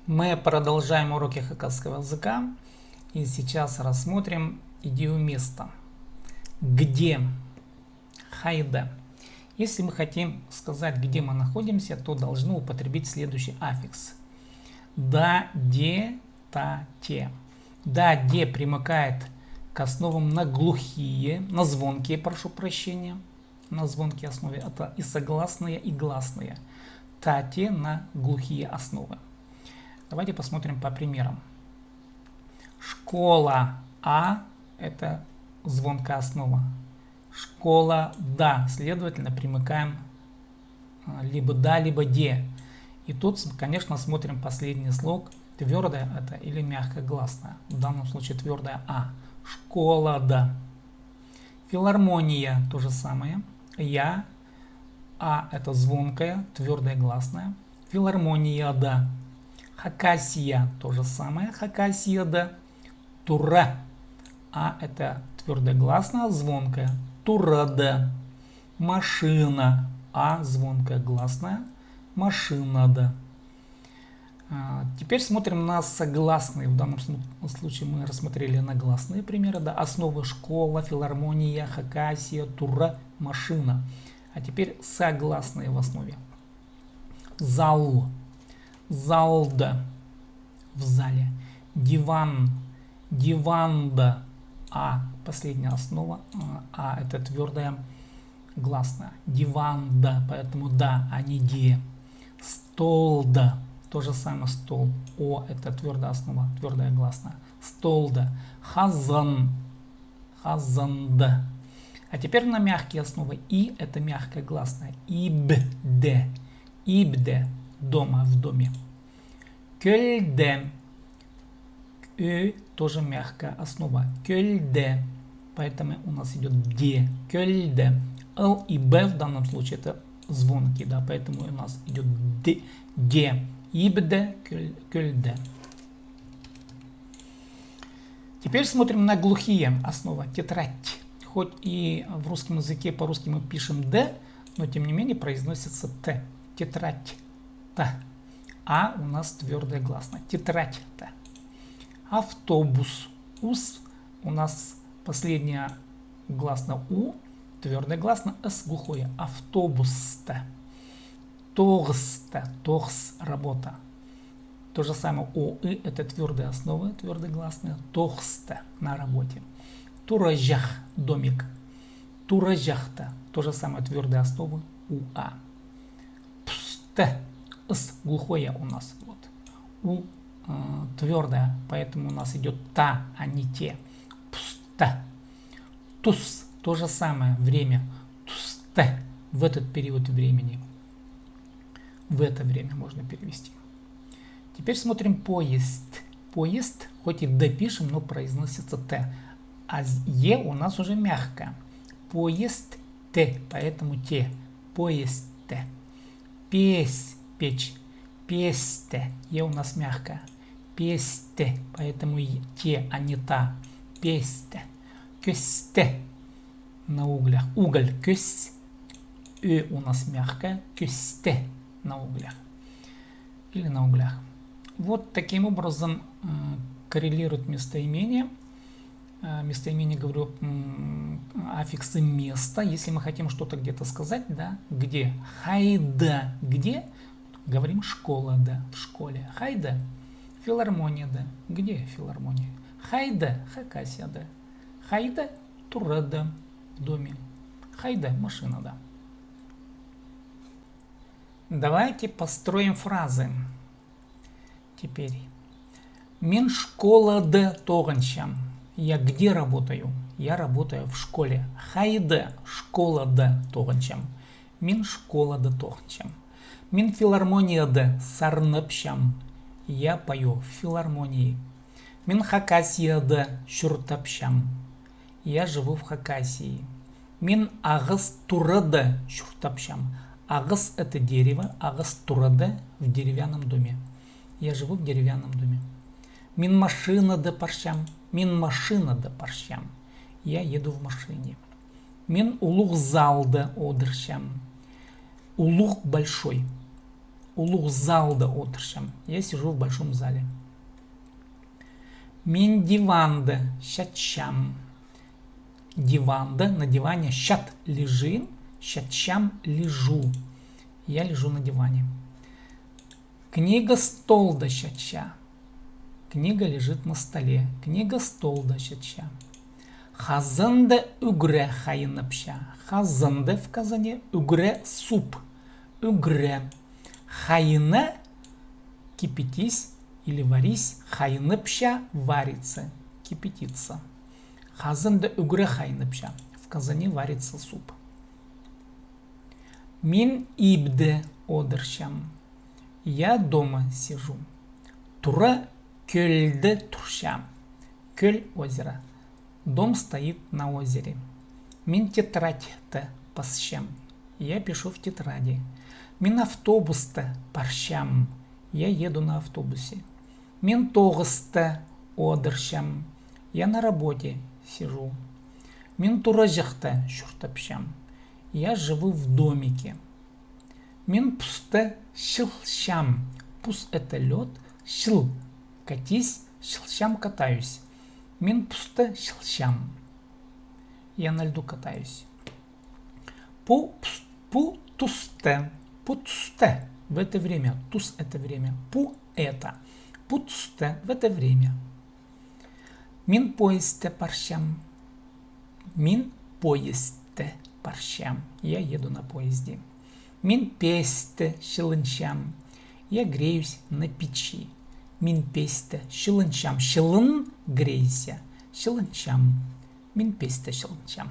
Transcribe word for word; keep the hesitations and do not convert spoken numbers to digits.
Мы продолжаем уроки хакасского языка и сейчас рассмотрим идею места. Где? Хайда. Если мы хотим сказать, где мы находимся, то должны употребить следующий аффикс. Да, де, та, те. Да, де примыкает к основам на глухие, на звонкие, прошу прощения, на звонкие основы. Это и согласные, и гласные. Та, те на глухие основы. Давайте посмотрим по примерам. Школа, а, это звонкая основа. Школа, да, следовательно, примыкаем либо да, либо де. И тут, конечно, смотрим последний слог, твердая это или мягкая гласная. В данном случае твердая а. Школа, да. Филармония, то же самое. Я, а, это звонкая, твердая гласная. Филармония, да. Хакасия, то же самое. Хакасия, да. Тура. А, это твердая гласная, звонкая. Тура, да. Машина. А, звонкая гласная. Машина, да. Теперь смотрим на согласные. В данном случае мы рассмотрели на гласные примеры, да, основы: школа, филармония, Хакасия, тура, машина. А теперь согласные в основе. Зал. Залда. В зале. Диван. Диванда. А, последняя основа. А, это твердая гласная. Диванда, поэтому да, а не де. Столда. То же самое стол. О, это твердая основа, твердая гласная. Столда. Хазан. Хазанда. А теперь на мягкие основы. И, это мягкая гласная. Ибде. Ибде. Дома, в доме. Кӧлде. Ӧ тоже мягкая основа. Кӧлде. Поэтому у нас идёт де. Кӧлде. Л и Б в данном случае это звонкие, да, поэтому у нас идёт де. Де. Ибде, кӧл-, кӧлде. Теперь смотрим на глухие основы. Тетрадь. Хоть и в русском языке по-русски мы пишем «д», но тем не менее произносится «т». Тетрадь. Та. А у нас твердая гласная. Тетрадь. Та. Автобус. Ус у нас последняя гласная у, твердая гласная, с глухое. Автобус. Та. Тоғыс. Та. Тоғыс. Работа. То же самое о, ы, это твердая основа, твердая гласная. Тоғыс. Та. На работе. Тураҷах. Домик. Тураҷах. Та. То же самое твердая основа у, а. Пусте. С глухое у нас. Вот. У твердое, поэтому у нас идёт та, а не те. Пусте. Тус. То же самое время. Тусте. В этот период времени. В это время можно перевести. Теперь смотрим поезд. Поезд, хоть и д пишем, но произносится т. А е у нас уже мягкое. Поезд. Т, поэтому те. Поезд. Пес, печь. Песте. Е у нас мягкая. Песте, поэтому те, а не та. Песте. Кӧсте. На углях. Уголь. Кӧс. Ӧ у нас мягкая. Кӧсте. На углях. Или на углях. Вот таким образом коррелируют местоимения. Местоимение, говорю, аффиксы места. Если мы хотим что-то где-то сказать, да, где? Хайда, где? Говорим школада, в школе. Хайда, филармонияда. Где филармония? Хайда, Хакасияда. Хайда, турада, в доме. Хайда, машинада. Давайте построим фразы. Теперь. Мин школада тоғынчам. Я где работаю? Я работаю в школе. Хайда, школада тоғынчам. Мин школада тоғынчам. Мин филармонияда сарнапчам. Я пою в филармонии. Мин Хакасияда чуртапчам. Я живу в Хакасии. Мин ағас турада чуртапчам. Ағас — это дерево, ағас турада — в деревянном доме. Я живу в деревянном доме. Мин машинада парчам. Мин машинада парчам. Я еду в машине. Мин улуғ залда одырчам. Улуғ — большой. улуғ залда одырчам. Я сижу в большом зале. Мин диванда чатчам. Диванда, на диване чат, лежим, чатчам, лежу. Я лежу на диване. Книга столда чатча. Книга лежит на столе. Книга столда чатча. Хазанда ӱгре хайынапча. Хазанда в казане ӱгре, суп. Ӱгре. Хайына, кипятись или варись, хайынапча, варится, кипятится. Хазанда ӱгре хайынапча. В казане варится суп. Мин ибде одырчам. Я дома сижу. Тура кӧлде турча. Кӧл, озеро. Дом стоит на озере. Мин тетрадьті пасчам. Я пишу в тетради. Мин автобуста парчам. Я еду на автобусе. Мин тоғыста одырчам. Я на работе сижу. Мин тураҷахта чуртапчам. Я живу в домике. Мин пуста чылчам. Пус — это лёд, чыл — катись, чылчам — катаюсь. Мин пуста чылчам. Я на льду катаюсь. Пу пус-, пу туста. Пу туста. В это время. Тус — это время. Пу — это. Пу туста. В это время. Мин поездте парчам. Мин поездте парчам. Я еду на поезде. Мин песте чылынчам. Я греюсь на печи. Мин песте чылынчам. Чылын — грейся. Чылынчам. Мин песте чылынчам.